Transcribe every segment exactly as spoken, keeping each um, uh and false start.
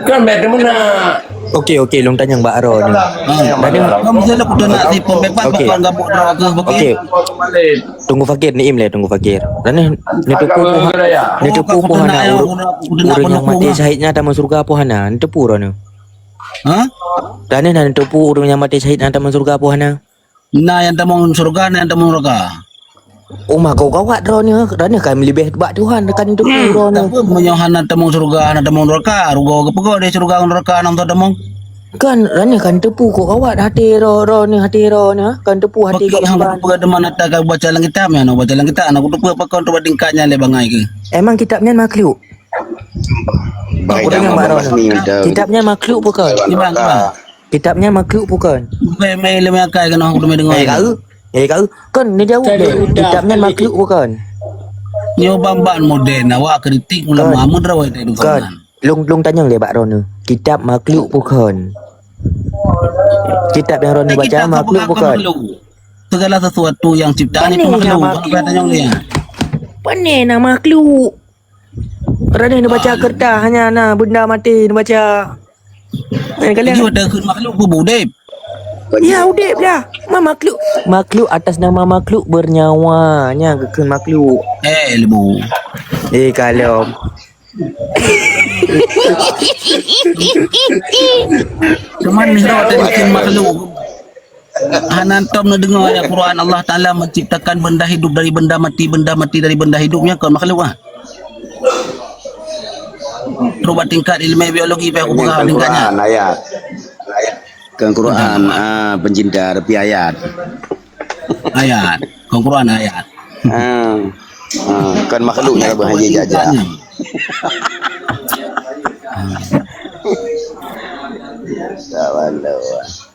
Kan bèk teumeunak. Okey, okey, lôn tanyong bak droeneuh. Ha. Tadi kamu selalu kudu nak si pembebas. Okey. Bak orang gabuk droe ke, okey. Okey. Teungku Fakir, neu'iem lé Teungku Fakir. Droeneuh neuteupeue poh, neuteupeue poh hana ureueng, ureueng nyang maté syahid nyan tamong syeuruga poh hana, neuteupeue droeneuh. Ha? Droeneuh na neuteupeue ureueng nyang maté syahid nyan tamong syeuruga poh hana? Na nyang tamong syeuruga, na nyang tamong neuraka. Uma kok gawat droeneuh, droeneuh kan leubeh bak Tuhan, kan teupeu droeneuh. Tapi meunyoe hana tamong syeuruga, hana tamong neuraka, rugoe geupeugah di syeuruga ngon neuraka hana tamong. Kan droeneuh kan teupeu kok gawat até droeneuh, até droeneuh, kan teupeu até gawat. Peugah deungon ata ka baca lam kitab nyan, baca lam kitab na kuteupeu pakon teubak tingkat nyan lé bangai keuh. Emang kitab nyan makhluk? Kitab nyan makhluk bukan? Kitab nyan makhluk bukan? Bukan main ilmu akal kena aku deungoe. Eh, kau? Eh, kau? Kan ni jawab deh. Kitab nyan makhluk bukan? Nyoe ban-ban modern awak kritik ulama meudawa itu. Kan. Lung lung tanyong lé bak droeneuh. Kitab makhluk bukan? Kitab yang droeneuh baca makhluk bukan? Segala sesuatu yang ciptaan itu makhluk. Pane na makhluk? Droeneuh neubaca kertas hanya na benda maté neubaca. Eh, kalian. Itu ada makhluk pun udép. Ya, udép dah. Ma makhluk. Makhluk atas nama makhluk bernyawa. Nya geukheun makhluk. Eh, lebu. Eh, kalom. Cuman ni dah ada geukheun makhluk. Hana tom neudeungoe ayat Quran, Allah Taala menciptakan benda hidup dari benda mati, benda mati dari benda hidup, nyan kon makhluk ah. Terus bak tingkat ilmu biologi payah kupeugah tingkat nyan. Quran ayat. Ayat. Kon Quran, ah, pencinta, tapi ayat. Ayat. Kon Quran ayat. Ah. Ah, kon makhluk nyan. Ayat lebih haji jajak.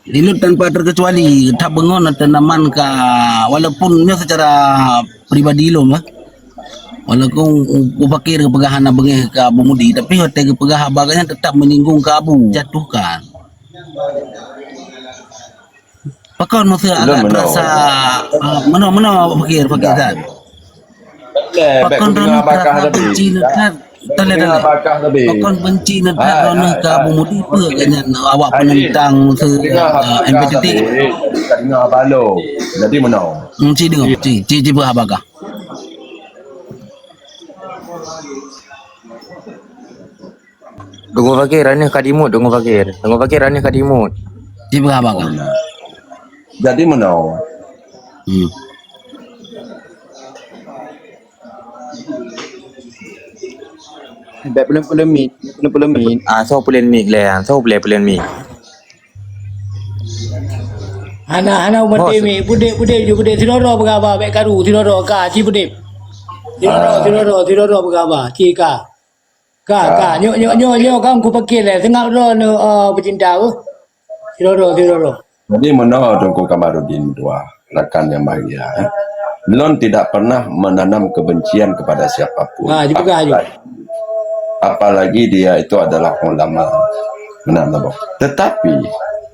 Di lôn tanpa terkecuali, that beungon ateueh naman ka, walaupun nyoe secara pribadi lôn lah. Walaupun u-, u Fakir geupeugah hana beungéh keu Abu Mudi, tapi watèe geupeugah haba geuh nyan teutap menyinggung keu Abu, jatuhkan. Pakon meuseue agak terasa, ah, meunoe, meunoe Fakir, Fakir Zat. Pakon droeneuh rasa benci neuh that. Tale, tale. Pakon benci neuh that droeneuh keu Abu Mudi, peue geuh nyan awak penentang se-, eh, M P T T. Ka deungoe haba lôn. Jadi meunoe. Hmm, ci deungoe, ci, ci, ci peue haba kah? Teungku Fakir, droeneuh ka dimuet, Teungku Fakir. Teungku Fakir, droeneuh ka dimuet. Ci peue haba kah? Jadi meunoe. Hmm. Bèk peuleumit, peuleumit. Ah, soe peuleumit lé, soe peuleumit. Hana, hana umat demi, budek, budek ju, budek sidroe-droe peugah haba, bèk karu, sidroe-droe ka, ci budek. Sidroe-droe, sidroe-droe, sidroe-droe peugah haba, ci ka. Ka, ka, nyoe, nyoe, nyoe, nyoe kan kupeuke lé, seungab droeneuh, eh, peucinta, uh. Sidroe-droe, sidroe-droe. Jadi meunoe Teungku Kamarudin dua, rakan yang bahagia, eh. Lôn tidak pernah menanam kebencian kepada siapa pun. Ha, dipeugah aju. Apalagi, apalagi dia itu adalah ulama. Benar, benar. Tetapi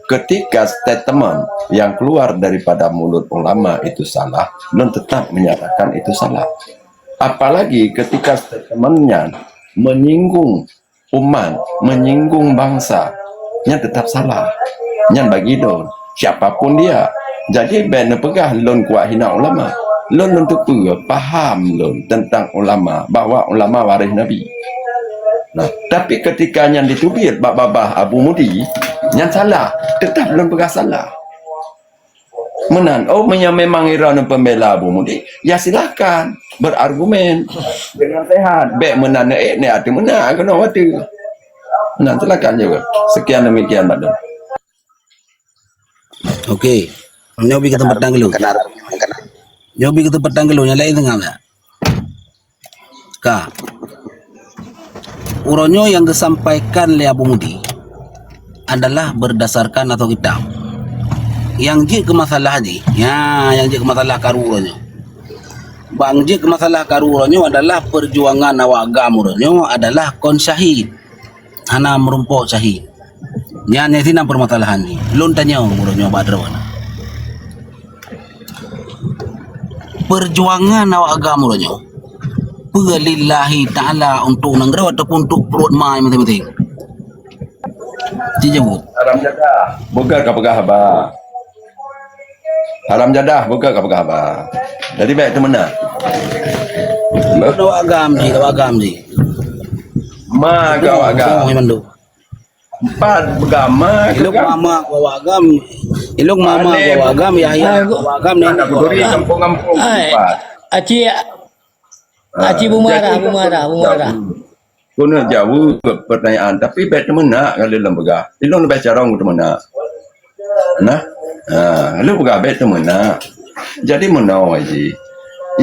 ketika statement yang keluar daripada mulut ulama itu salah, lôn tetap menyatakan itu salah. Apalagi ketika statement-nya menyinggung umat, menyinggung bangsa, nyan tetap salah. Nyan bagi lôn, siapa pun dia. Jadi, bèk neupeugah lôn kuat hina ulama. Lôn, lôn teupeue, paham lôn tentang ulama, bahwa ulama waréh Nabi. Nah, tapi ketika nyan diteubiet bak babah Abu Mudi, nyan salah. Tetap lôn peugah salah. Meunan, oh, meunyoe memang droeneuh pembela Abu Mudi, ya silahkan berargumen dengan sehat. Bèk meunan, eh, ni ateueh meunan, keunoe watèe. Meunan, silakan juga. Sekian demikian, Pak Dun. Okey. Nyoe bri keuseumpatan keu lôn. Nyoe bri keuseumpatan keu lôn, nyang laén teungoh. Ka. Uroe nyoe nyang geusampaikan lé Abu Mudi adalah berdasarkan atau kitab. Nyang jeuet keu masalah jih, nya, nyang jeuet keu masalah karu uroe nyoe. Bang jeuet keu masalah karu uroe nyoe adalah perjuangan awak GAM uroe nyoe adalah kon syahid. Hana meurumpok syahid. Nyan nyang sinan permasalahan jih. Lôn tanyong uroe nyoe bak droeneuh. Perjuangan awak GAM uroe nyoe Peue lillahi ta'ala, untuk nanggroe ataupun untuk pruet ma maséng-maséng? Jijaweueb. Haram jadah, beuga ka peugah haba. Haram jadah, beuga ka peugah haba. Jadi bèk teumeunak. Awak agam jih, awak agam jih. Ma ka awak agam. Ilong mandum. Empat beugama ke? Ilong mama ku awak agam. Ilong mama ku awak agam, Yahya ku awak agam, nenek ku awak agam. Kampung-kampung empat. Aci, aci bumarah, bumarah, bumarah. Keuneuk jaweueb pertanyaan, tapi bèk teumeunak ka lôn peugah. Ilong leubeh carông teumeunak. Nah, ha, lôn peugah bèk teumeunak. Jadi meunoe jih.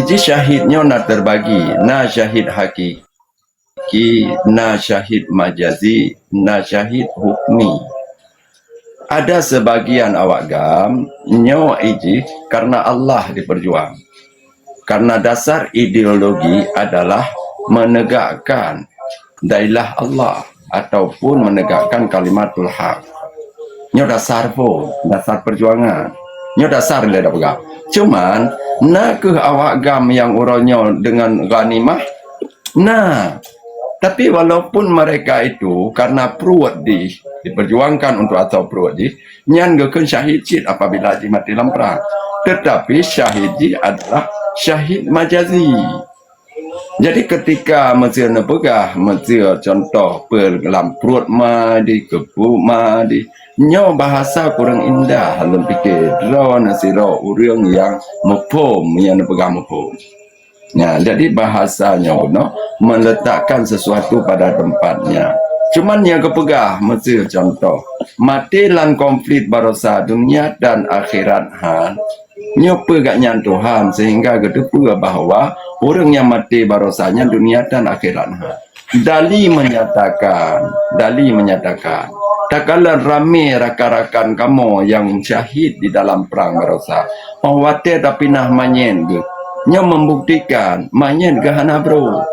Jih syahid nyoe na teubagi, na syahid hakiki, na syahid majazi, na syahid hukmi. Ada sebagian awak agam nyoe jih karena Allah dipeujuang. Karena dasar ideologi adalah menegakkan dailah Allah ataupun menegakkan kalimatul haq. Nyoe dasar phon, dasar perjuangan. Nyoe dasar lé dak peugah. Cuman, na kheueh awak agam nyang uroe nyoe dengan ghanimah, na. Tapi walaupun mereka itu karena pruet jih, diperjuangkan untuk asoe pruet jih, nyan geukheun syahid cit apabila jih maté lam prang. Tetapi syahid jih adalah syahid majazi. Jadi ketika meuseu neupeugah, meuseu contoh peue lam pruet ma di, keupeue ma di, nyoe bahasa kurang indah lôn pike. Droeneuh sidroe ureueng nyang muphom, nyang neupeugah muphom. Nah, jadi bahasa nyoe bunoe meletakkan sesuatu pada tempatnya. Cuman nyang geupeugah, meuseu contoh, maté lam konflik barosa dunia dan akhirat han, nyoe peugah nyan Tuhan sehingga geuteupeue bahwa ureueng nyang maté barosa nyan dunia dan akhirat han. Dali menyatakan, Dali menyatakan, takalon ramé rakan-rakan kamoe nyang syahid di dalam prang barosa, 'oh watèe tapinah manyét geuh, nyoe membuktikan manyét geuh hana brôk.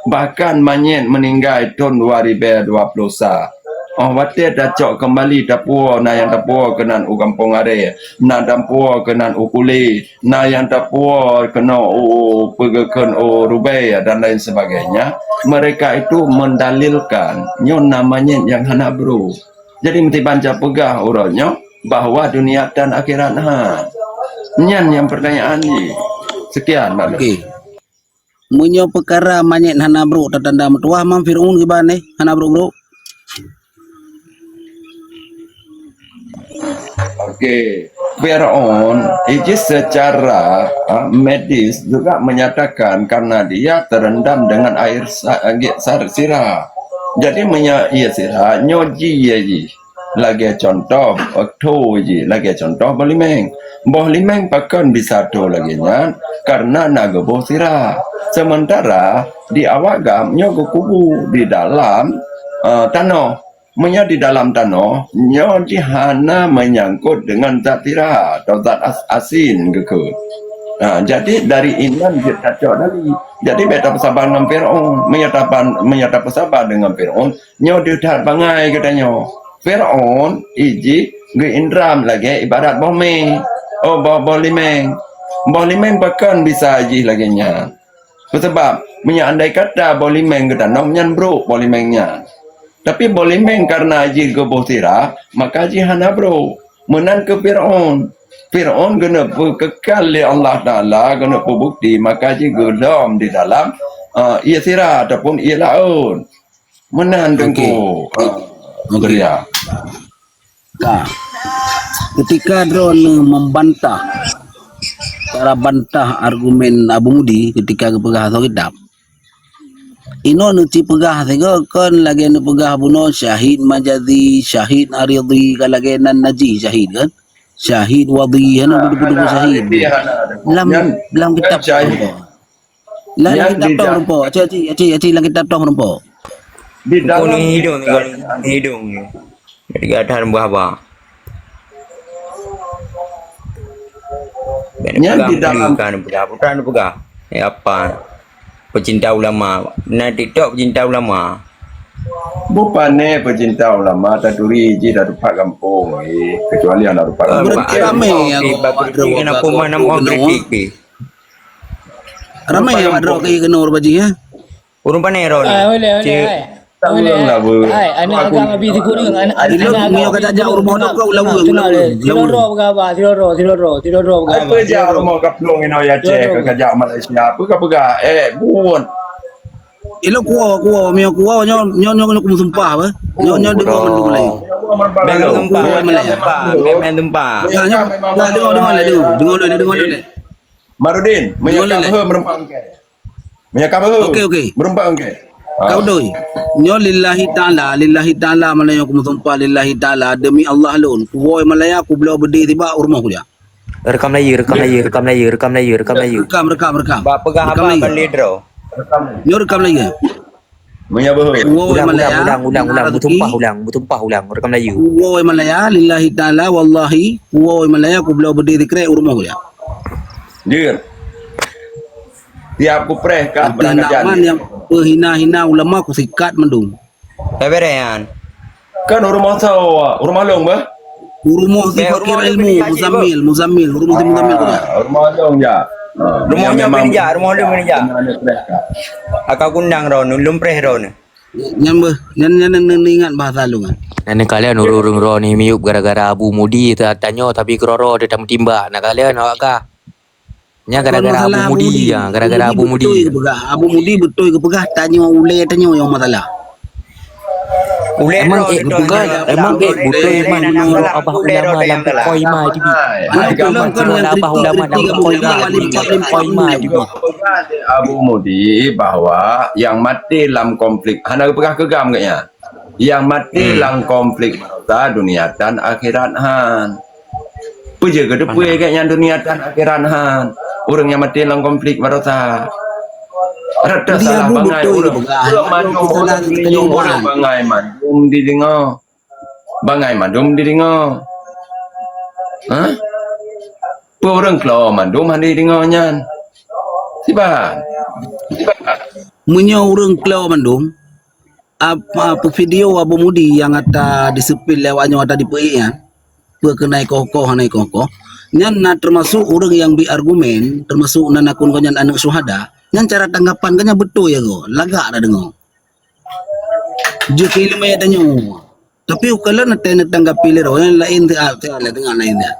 Bahkan manyét meuninggai thôn dua ribèe dua ploh sa, 'oh watèe tacok keumbali tapuwoe, na nyang tapuwoe keunan u Gampông Arè, na tapuwoe keunan u Kulé, na nyang tapuwoe keunoe u, u, peue geukheun u Rubèe dan lain sebagainya, mereka itu mendalilkan nyoe na manyét nyang hana brôk. Jadi meustiban tapeugah uroe nyoe bahwa dunia dan akhirat han. Nyan nyang pertanyaan jih. Sekian, Pak Dok. Okey. Meunyoe peukara manyét hana brôk tatanda meutuwah, mam Fir'aun kiban, eh, hana brôk-brôk. Okey, Fir'aun itu secara, ah, medis juga menyatakan karena dia terendam dengan air sa-, eh, sar-, sira. Jadi, meunyoe ie sira, nyoe ji ie jih. Lagèe contoh, eh, tho jih, lagèe contoh boh limeng. Boh limeng pakon bisa tho lagèe nyan? Karena na geuboh sira. Sementara di awak agam nyoe geukubu di dalam, eh, tanoh. Meunyoe di dalam tanoh, nyoe jih hana meunyangkot deungon zat sira atau zat as-, asin geukheun. Ha, jadi dari inan jeuet tacok dari. Jadi bèk tapeusaban ngon Fir'aun. Meunyoe taban-, meunyoe tapeusaban deungon Fir'aun, nyoe deuh that bangai geutanyoe. Fir'aun jih geuindram lagèe ibarat boh mè. Oh, boh, boh limeng. Boh limeng pakon bisa jih lagèe nyan? Peusabab, meunyoe andai kata boh limeng geutanom nyan brôk boh limeng nyan. Tapi boh limeng kareuna jih geuboh sira, maka jih hana brôk. Meunan keu Fir'aun. Fir'aun geuneuk peukekal lé Allah Taala, geuneuk peubukti, maka jih geudom di dalam, eh, ie sira ataupun ie laôt. Meunan Teungku, eh, Surya. Ka. Ketika droeneuh membantah, cara bantah argumen Abu Mudi ketika geupeugah asoe kitab. Inoe neuci peugah sigoe kon lagèe neupeugah bunoe syahid majazi, syahid aridhi, ka lagèe nan naji syahid kan? Syahid wadhi, hana dudu-dudu syahid. Lam, lam kitab. Lam kitab tong rumpok. Aci, aci, aci, aci lam kitab tong rumpok. Di dalam hidung, hidung. Jadi ada hamba. Nyan di dalam kan peugah, bukan peugah. Eh, apa? Pecinta ulama. Nah, TikTok pecinta ulama. Bupane pecinta ulama taturi jih dah rupak gampông, eh. Kecuali anak rupak gampông. Berarti ramai yang kritik, kenapa mana mau kritik, eh? Ramai awak droe keu gubernur Baji, ya? Ureueng pane droeneuh. Ah, boleh, boleh, Cik. Hai. Boleh, hai. Hai, aneuk agam Abi Sikureueng, aneuk, aneuk agam Abi Sikureueng. Meunyoe ka tajak u rumoh droe, ka ulang-ulang. Sidroe-droe, sidroe-droe peugah haba, sidroe-droe, sidroe-droe peugah haba. Ai, peue jak rumoh ka plueng inoe ya, Cik, ka jak Malaysia. Peue ka peugah? Eh, buet. Ilok kuwoe, kuwoe, meunyoe kuwoe, nyoe, nyoe, nyoe, nyoe kumeusumpah, apa? Nyoe, nyoe deungoe mandum lé. Memang sumpah, memang sumpah, memang sumpah. Ya, nyoe, nah, deungoe, deungoe lé, deungoe, deungoe lé, deungoe lé. Marudin, meunyoe ka beuhe meureumpang ke. Meunyoe ka beuhe. Oke, oke. Meureumpang ke. Kau doi. Nyoe lillahi ta'ala, lillahi ta'ala, mana nyang kumeusumpah lillahi ta'ala, demi Allah lôn. Kuwoe Malaya, kubloe beudé tibak u rumoh kujak. Rekam laju, rekam laju, rekam laju, rekam laju, rekam laju. Rekam, rekam, rekam. Bak peugah haba ban lé droe. Nyoe rekam laju. Meunyoe beuhe. Ulang, ulang, ulang, ulang, ulang. Beutumpah ulang, beutumpah ulang. Rekam laju. Uwoe Malaya, lillahi ta'ala, wallahi, uwoe Malaya, kubloe beudé sikrek u rumoh kujak. Jeuet. Tiap kupreh kah beurangkajan. Nyang, nyang peuhina-hina ulama kusikat mandum. Bèk bèrèh nyan. Kan u rumoh soe, u rumoh lôn bah? U rumoh si Fakir Ilmu, Muzammil, Muzammil, u rumoh si Muzammil tu. Ah, u rumoh lôn jak. Ah, rumoh nyoe memang bijak, rumoh lôn bijak. Akan kundang droeneuh, lôn preh droeneuh. Nyan beuh, nyan, nyan, nyan, nyan ingat bahasa lôn kan. Nyan kalian ureueng-ureueng droeneuh miyup gara-gara Abu Mudi ta-, tanyoe tapi keuroro teuh tameutimbak. Nah kalian awak kah? Nyan gara-gara Abu Mudi, ya, gara-gara Abu Mudi. Abu Mudi beutôi geupeugah, Abu Mudi beutôi geupeugah tanyoe ulèe tanyoe nyang masalah. Emang ék geupeugah, emang ék beutôi man meunurot abah ulama lam buku Imam Adbi. Abah ulama lam buku Imam Adbi. Abu Mudi bahwa nyang maté lam konflik, hana geupeugah keu gam geuh nyan. Nyang maté lam konflik baroesa dunia dan akhirat han. Peue jeuet geuteupeue gét nyan dunia dan akhirat han? Ureueng nyang maté lam konflik baroesa. Rata salah bangai ureueng. Ureueng mandum ureueng bangai mandum dideungoe. Bangai mandum dideungoe. Hah? Peue ureueng klo mandum han dideungoe nyan? Siban. Siban. Meunyoe ureueng klo mandum, Ap-, apa video Abu Mudi nyang ata disipil lé awak nyoe ata dipeuék nyan, peue keuh na ikoh-koh, hana ikoh-koh, nyan na teumasok ureueng nyang bi argumen, teumasok na nakon gobnyan aneuk syuhada, nyan cara tanggapan gobnyan beutôi ya goe, lagak na deungoe. Jeuet keu ileumèe tanyoe. Tapi ukalon até neutanggapi lé droe, nyang laén teuh, teuh, teuh, laén teuh.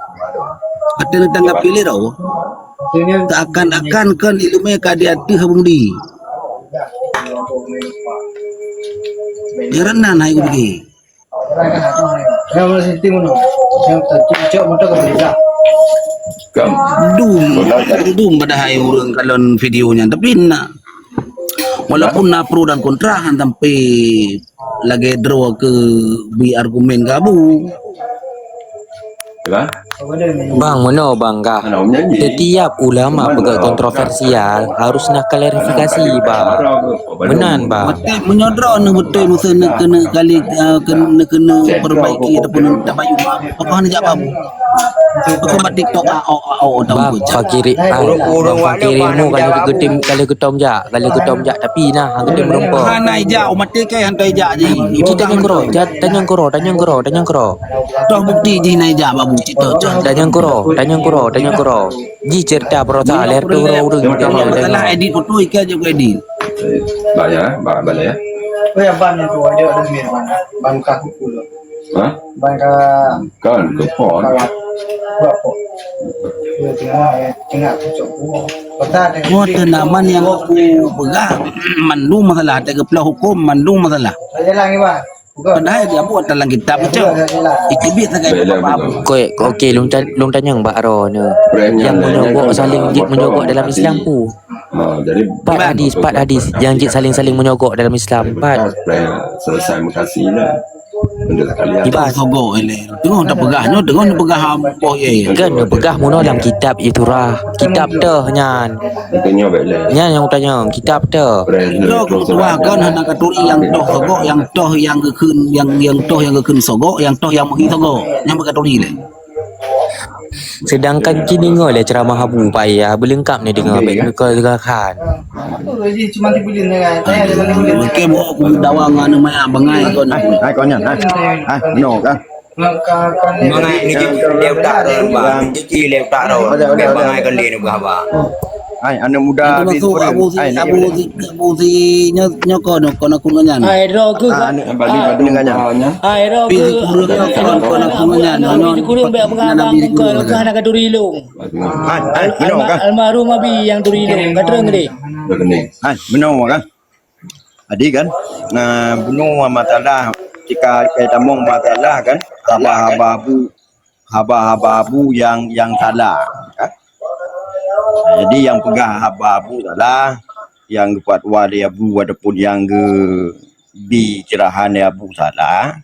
Até neutanggapi lé droe, teuakan-akan kon ileumèe ka di ateueh Abu Mudi. Nyan na hai geupeugah. Dum, dum padahai ureueng kalon video nyan, tapi na, walaupun na pro dan kontra, han sampai lagèe droe keu bi argumen keu Abu. Bang, meunoe bang kah. Setiap ulama peugah kontroversial harus na klarifikasi bang. Meunan bang. Maté meunyoe droeneuh beutôi meuseue neukeuneuk kali, eh, keuneuk, keuneuk perbaiki ataupun tabayu, pakon jak bang. Pakon bak TikTok, ah, oh, ah, oh, tahu. Bang, fakiri, ah, bang, fakiri ilmu kalau geutim, kalau geutom jak, kalau geutom jak, tapi nah, geutim rumpok. Hana ijak, umat tikai hantai ijak ji. Kita nyang kuro, ja-, tanyang kuro, tanyang kuro, tanyang kuro. Toh bukti ji na ijak babu cito. Tanyang kuro, tanyang kuro, tanyang kuro. Ji cerita perosa leher tu urang-urang. Masalah edit foto ikan je edit. Banyak, eh? Ba-, balai, eh? Oh ya, ban itu aja ada mirip ban. Ban kaku pula. Hah? Ban ka- Kan, ke pot. Kawat. Buat pot. Dia tengah, eh, tengah pucuk buah. Kota ada. Wah, tanaman yang aku pegang, mandum masalah. Ada kepala hukum, mandum masalah. Saya lagi, Bang. Padahai dia buat dalam kitab macam. Ikibit sagai apa-apa. Koi, okey, lôn ta-, lôn tanyong bak droeneuh. Nyang menyogok saling jeuet menyogok dalam Islam pu. Ha, jadi pat hadis, pat hadis. Nyang jeuet saling-saling menyogok dalam Islam, pat. Selesai mukasi lah. Iban sogok ini. Tengok tak peugah, nyoe tengok ni peugah ampoh ye. Kan peugah meunoe dalam kitab itu rah. Kitab teuh nyan. Nyan nyang tanyong, kitab teuh. Toh kebutuhan kan hana katuri nyang toh sogok, nyang toh nyang geukheun, nyang, nyang toh nyang geukheun sogok, nyang toh nyang meuhi sogok. Nyang beukaturi lé. Sedangkan kini ngoe lé ceramah Abu payah, beuleungkap ni deungoe bèk meukeue geuh khan. Okey, mau aku dawa ngan aneuk maya bangai kon. Hai, hai, kon nyan, hai. Hai, nyoe kan. Mangat niki lé utak droe, bang. Niki lé utak droe. Bèk bangai kon lé neupeugah haba. Hai, aneuk muda Nyang teumasuk Abu Zi, Abu Zi, Abu Zi nyoe, nyoe kon, kon aku nyan. Hai, droe keuh. Ah, aneuk Bali, Bali dengan nyan. Hai, droe keuh. Abu Zi Kureueng nyoe kon, kon aku nyan. Abu Zi Kureueng bèk peugah abang keu, keu aneuk ka turi lôn. Hai, hai, meunoe kan? Almarhum Abi nyang turi lôn, ka treun deh. Hai, meunoe kan? Jadi kan, bunoe masalah, tika kai tamong masalah kan, haba-haba Abu, haba-haba Abu nyang, nyang salah, kan? Jadi nyang peugah haba Abu salah, nyang geufatwa lé Abu ataupun nyang geubi cerahan lé Abu salah.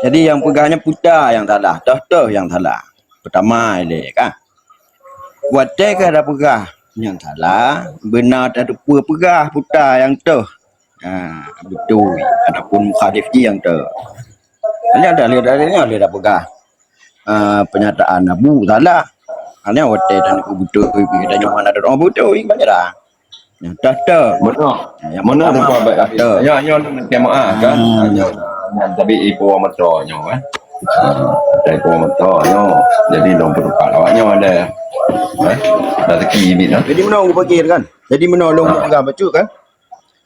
Jadi nyang peugah nyan peue nyang salah, toh-toh nyang salah. Peutama ilèe kan. Watèe ka tapeugah nyang salah, beuna tateupeue peugah peue nyang toh. Ha, beutôi ataupun mukhalif jih nyang toh. Hanya dah lé, dah lé, dah lé tapeugah, ah, pernyataan Abu salah. Hanya watèe dan beutôi pi geutanyoe hana teurimong beutôi, banyak dah. Nyang toh-toh. Meunoe. Nyang meunoe pertama, teuka baik hati. Toh. Nyoe, nyoe lôn minta maaf kan. Hmm. Nyoe, nyoe tapi ipo moto nyoe kan. Ah, ada ipo moto nyoe. Jadi lôn peutupat awak nyoe ada. Eh? Rezeki bit nah. Jadi meunoe geupeugah kan? Jadi meunoe lôn peugah bacut kan?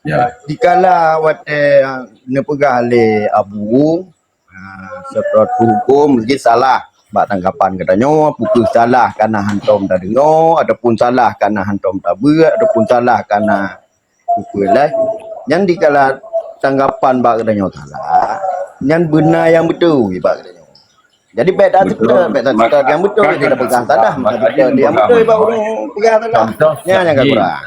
Ya. Dikala watèe neupeugah lé Abu, Ha, seperti hukum lagi salah bak tanggapan geutanyoe, apakah salah karena hantom tadeungoe ataupun salah karena hantom tabeuet ataupun salah karena peue-peue laén. Nyan dikala tanggapan bak geutanyoe salah, nyan beuna nyang beutôi bak geutanyoe. Jadi bèk taseutôt, bèk taseutôt nyang beutôi, maka, tidak peugah salah, maka, maka beutôi nyang beutôi bak ureueng peugah salah. Nyan nyang ka kurang.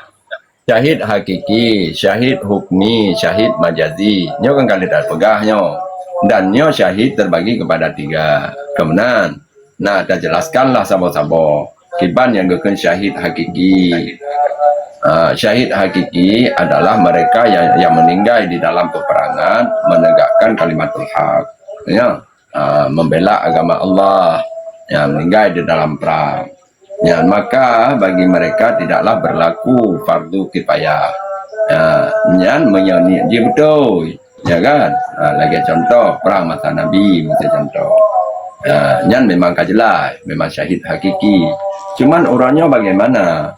Syahid hakiki, syahid hukmi, syahid majazi. Nyoe kan ka lheueh tapeugah nyoe. Dan nyoe syahid terbagi kepada tiga. Kemudian, nah, tajelaskanlah saboh-saboh. Kiban nyang geukheun syahid hakiki. Ah, syahid hakiki adalah mereka yang, yang meninggal di dalam peperangan menegakkan kalimatul haq. Ya. Ah, membela agama Allah yang meninggal di dalam perang. Ya, maka bagi mereka tidaklah berlaku fardu kifayah. Ya, nyan meunyoe niet jih beutôi, ya kan? Ah, lagèe contoh perang masa Nabi, misal contoh. Ya, nyan memang ka jelas, memang syahid hakiki. Cuman uroe nyoe bagaimana?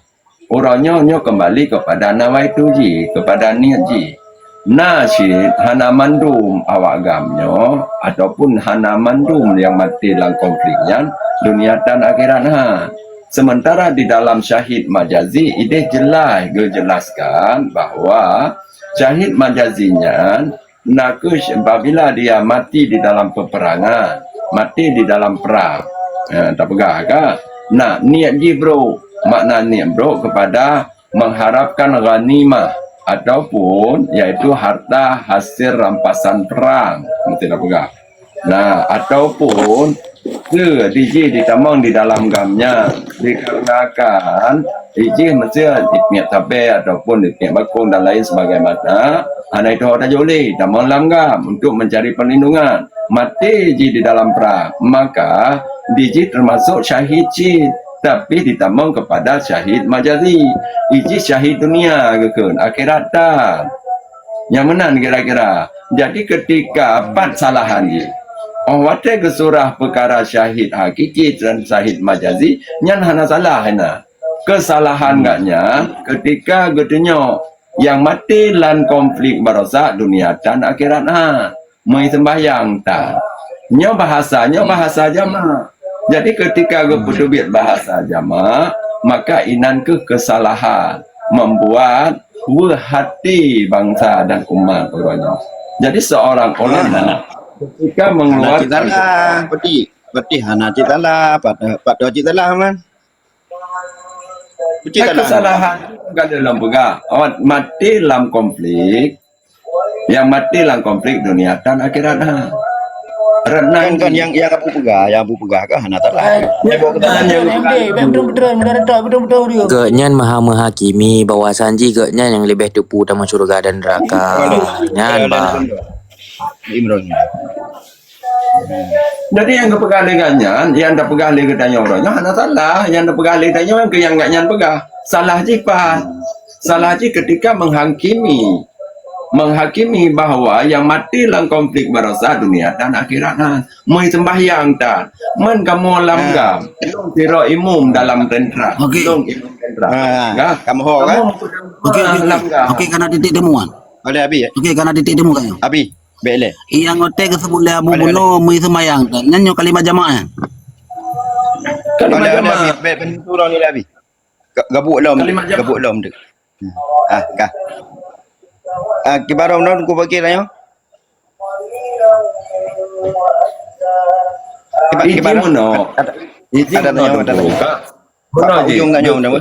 Uroe nyoe, nyoe keumbali keupada nawaitu jih, keupada niet jih. Na cit hana mandum awak GAM nyoe ataupun hana mandum nyang maté lam konflik nyan dunia tan akhirat, ha. Sementara di dalam syahid majazi idéh jeulaih geujeulaskan bahwa syahid majazi nyan na kheueh apabila dia mati di dalam peperangan, mati di dalam perang. Ha, tapeugah ka? Nah, niet jih brok, makna niet brok kepada mengharapkan ghanimah ataupun yaitu harta hasil rampasan perang. Mesti tapeugah. Nah, ataupun ke dijih ditamong di dalam GAM nyan dikarenakan ijih meusé ipék sabé ataupun ipék bakong dan lain sebagaimana, hana itu hok tajok lé tamong lam GAM untuk mencari perlindungan. Maté jih di dalam perang, maka dijih termasuk syahid cit, tapi ditamong kepada syahid majazi. Ijih syahid dunia geukheun, akhirat tan. Nyang meunan kira-kira. Jadi ketika pat salahan jih, oh watèe geusurah peukara syahid hakiki dan syahid majazi, nyan hana salah, hana. Keusalahan gobnyan ketika geutunyok nyang maté lam konflik barosa dunia tan akhirat, ha. Meuseumbahyang tan. Nyoe bahasa, nyoe bahasa jamak. Jadi ketika geupeuteubiet bahasa jamak, maka inan kheueh keusalahan membuat weueh hati bansa dan umat uroe nyoe. Jadi seorang ulama ketika mengeluarkan, hana cit salah, peti, peti hana cit salah, pat, pat cit salah, man. Peti salah. Keusalahan ka lheueh lôn peugah, awak maté lam konflik, nyang maté lam konflik dunia tan akhirat, ha. Kan, kan, nyang, nyang Abu peugah, nyang Abu peugah kan hana salah. Eh, nyang Abu peugah, nyang Abu peugah. Gobnyan maha meuhakimi bahwa sanji gobnyan nyang leubeh teupeu tamong syeuruga dan neuraka. Nyan, bah. Imran. Jadi nyang geupeugah lé gobnyan, nyang tapeugah lé geutanyoe uroe nyoe hana salah, nyang tapeugah lé geutanyoe nyang keu nyang gobnyan peugah. Salah jih pat. Salah jih ketika menghakimi. Menghakimi bahwa nyang maté lam konflik barosa dunia tan akhirat, ha. Meuseumbahyang tan. Man kamoe lam GAM, lôn sidroe imum dalam tentara. Okey. Lôn imum Ha, kamoe ho kan? Okey, okey, okey. Okey, kana titik temu kan? Oleh Abi, ya? Okey, kana titik temu kan? Abi, bek lé. Nyang watèe geusebut lé Abu bunoe meuseumayang, nyan nyoe kalimat jamak nyan. Kalimat jamak. Oleh Abi, bek penentu lom ni Abi. Ga-, gabuek lom, gabuek lom tu. Hmm. Ah, ka. Ah, kibarô non ku bagi tanya. Kiba-, iji kibarô. Meunoe. Ada, iji ada meunoe tanya, ada tanya. Meunoe ujung tanya meunoe.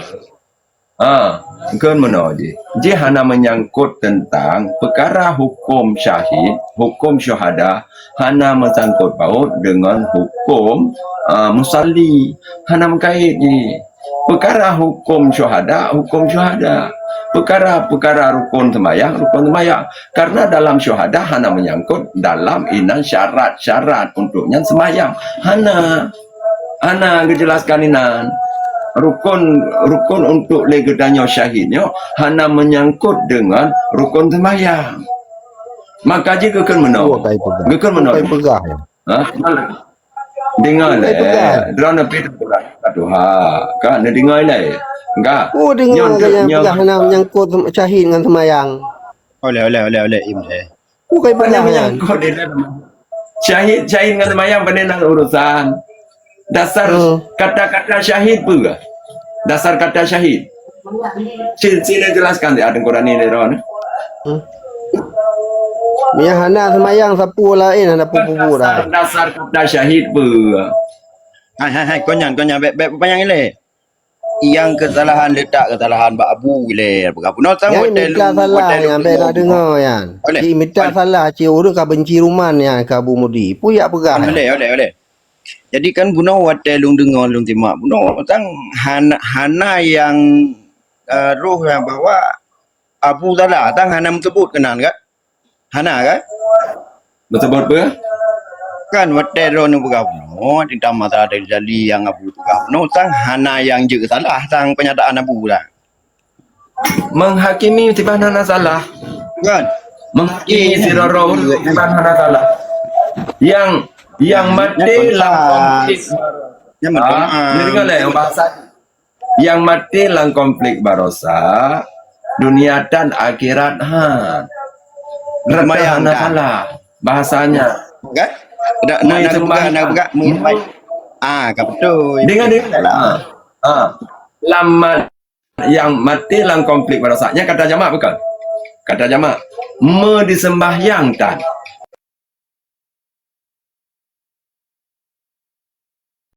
Ha, kon meunoe jih. Jih hana menyangkut tentang peukara huköm syahid, huköm syuhada, hana meusangkut paut deungon huköm, ah, musalli. Hana meukait jih. Peukara huköm syuhada, huköm syuhada. Peukara-peukara rukon seumayang, rukon seumayang. Karena dalam syuhada hana menyangkut dalam inan syarat-syarat untuk nyan seumayang. Hana. Hana geujelaskan inan. Rukon, rukon untuk lé geutanyoe syahid nyoe hana menyangkut dengan rukon seumayang. Maka jih geukheun meunoe. Geukheun meunoe. Ha? Deungoe lé. Droeneuh pih teupeugah ka tuha. Ka neudeungoe lé. Ka. Oh, deungoe nyoe, nyoe peugah hana menyangkut syahid ngon seumayang. Oleh, oleh, oleh, oleh, Im, eh. Bukan hana menyangkut dengan syahid, syahid ngon seumayang pane na urusan. Dasar kata-kata syahid peue? Dasar kata syahid. Si, si neujelaskan di Al-Quran ni, Ron. Hmm. Nyang hana seumayang sapeue laén hana peue-peue dah. Dasar, dasar kata syahid peue? Hai, hai, hai, kon nyan, kon nyan, bèk, bèk peupanyang ilèe. Nyang keusalahan letak keusalahan bak Abu ilèe. Peugah bunoe sang watèe mita salah watèe nyang bèk na deungoe nyan. Cit mita salah, cit ureueng ka benci ruman nyan keu Abu Mudi. Peue jak peugah nyan? Oleh, oleh, oleh. Jadi kan bunoe watèe lôn deungoe, lôn simak bunoe sang hana, hana nyang, eh, roh nyang bahwa Abu salah, sang hana meuseubut keunan kan? Hana kan? Meuseubut peue? Kan watèe droeneuh peugah bunoe teuntang masalah Rijali nyang Abu peugah bunoe, sang hana nyang jeuet salah sang peunyataan Abu dah. Menghakimi sibah hana salah. Kan? Menghakimi sidroe sibah hana salah. Nyang, nyang maté lam konflik. Nyan beutôi. Ah, neudeungoe lé bahasa. Nyang maté lam konflik barosa, dunia tan akhirat han. Rata hana salah bahasanya. Kan? Dak nak, nak peugah, nak peugah, meunyeumbahyang. Ah, ka beutôi. Dengar, dengar. Ah. Ah. Lam ma-, nyang maté lam konflik barosa. Nyan kata jamak bukan? Kata jamak. Meudiseumayang tan.